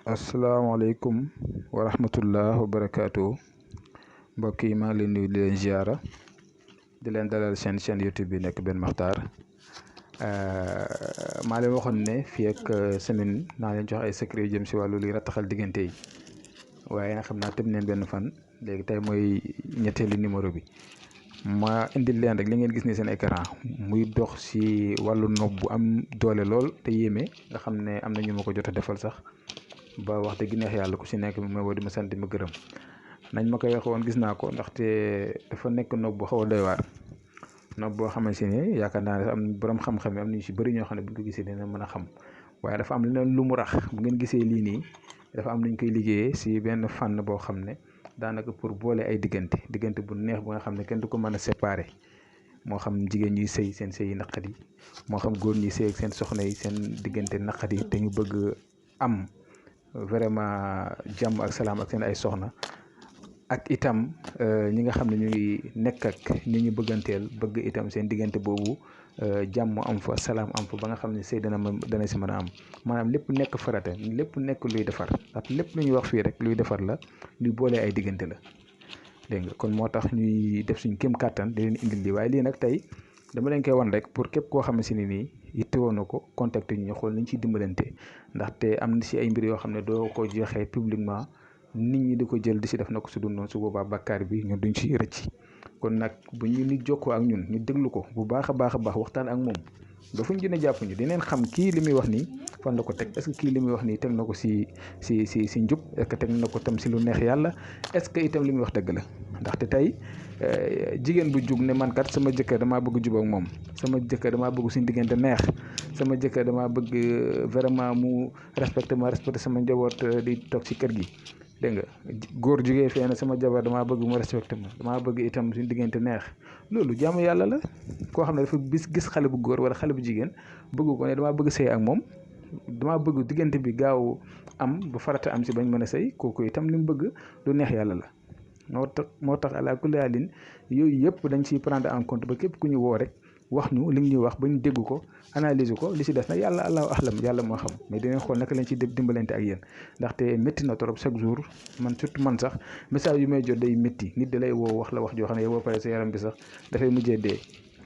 asalaamaaleykum wa rahmatullah wa barakaatu mbokk yi maa ngi leen nuyu di leen ziara di leen dalal seen chaîne YouTube bi nekk Ben Makhtar maa leen waxoon ne fii ak semaine naa leen jox ay secret yu jëm si wàllu li rattaxal diggante yi waaye nag xam naa tëb neen benn fan léegi tey mooy ñetteelu numéro bi ma indil leen rek li ngeen gis ni seen écran muy dox si wàllu nopp bu am doole lool te yéeme nga xam ne am na ñu ma ko jot a defal sax ba wax dëgg neex yàlla ku si nekk ma woo di ma sant ma gërëm nañ ma koy wax woon gis naa ko ndaxte dafa nekk nopp bu xaw a doy waar nopp boo xamante ne yaakaar naa ne am borom xam-xam yi am nañu si bëri ñoo xam ne bu ñu ko gisee dina mën a xam waaye dafa am leneen lu mu rax bu ngeen gisee lii nii dafa am lu ñu koy liggéeyee si benn fànn boo xam ne daanaka pour boole ay diggante bu neex bu nga xam ne kenn du ko mën a séparer moo xam jigéen ñuy sëy seen sëy yi naqat yi moo xam góor ñuy sëy ak seen soxna yi seen diggante naqat yi te ñu bëgg am vraiment jàmm ak salaam ak seen ay soxna ak itam ñi nga xam ne ñu ngi nekk ak ñi ñu bëgganteel bëgg itam seen diggante boobu jàmm am fa salaam am fa ba nga xam ne sëy dana si mën a am maanaam lépp nekk farata lépp nekk luy defar ndax lépp lu ñuy wax fii rek luy defar la luy boolee ay diggante la dégg nga kon moo tax ñuy def suñ kéem kàttan di leen indil lii waaye lii nag tey dama leen koy wan rek pour képp koo xamante ne nii yittewoo na ko contacté ñu xool nañ ciy dimbalante ndaxte am na si ay mbir yoo xam ne doo ko joxee publiquement nit ñi di ko jël di si def na ko su dul noonu su boobaa bakkaar bi ñun duñ si rëcc kon nag bu ñu nit jokkoo ak ñun ñu déglu ko bu baax a baax waxtaan ak moom ba fu ñu gën a jàpp ñu dineen xam kii li muy wax nii fan la ko teg est-ce que kii li muy wax nii teg na ko si njub est-ce que teg na ko tam si lu neex yàlla est-ce que itam li muy wax dëgg la ndaxte tey jigéen bu jug ne man kat sama jëkkër damaa bëgg jubóog moom sama jëkkër damaa bëgg suñu diggante neex sama jëkkër damaa bëgg vraiment mu respecté sama njaboot di toog si kër gi dégg nga góor jugee fee na sama jabar damaa bëgg mu respecté ma damaa bëgg itam suñu diggante neex loolu jaamu yàlla la koo xam ne dafa gis xale bu góor wala xale bu jigéen bëgg ko ne damaa bëgg sëy ak moom damaa bëgg diggante bi gaaw am bu farata am si bañ mën a sëy kooku itam li mu bëgg lu neex yàlla la moo tax ala kulli haalin yooyu yëpp dañ ciy prendre en compte ba képp ku ñu woo rek wax ñu li ñuy wax ba ñu dégg ko analyser ko li si des nag yàlla allahu ahlam yàlla moo xam mais dinañ xool naka lañ ciy dimbalante ak yéen ndaxte métti na trop chaque jour man surtout man sax message yu may jot day métti nit da lay woo wax la wax joo xam ne yow boo paree sa yaram bi sax dafay mujjee dee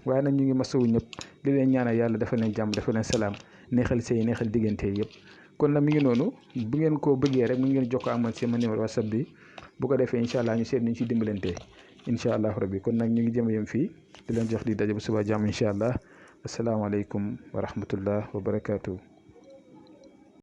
waaye nag ñu ngi masawu ñëpp di leen ñaanal yàlla dafa leen jàmm dafa leen salaam neexal sëy neexal diggante yëpp kon nag mi ngi noonu bu ngeen ko bëggee rek mu ngeen jokkoo ak man sama numéro WhatsApp bi bu ko defee incha allah ñu seet ñu ci dimbalante incha allah rabbi kon nag ñu ngi jëm yem fii di leen jox di daje bu suba jàmm incha allah asalaamaaleykum wa rahmatullah wa barakaatu.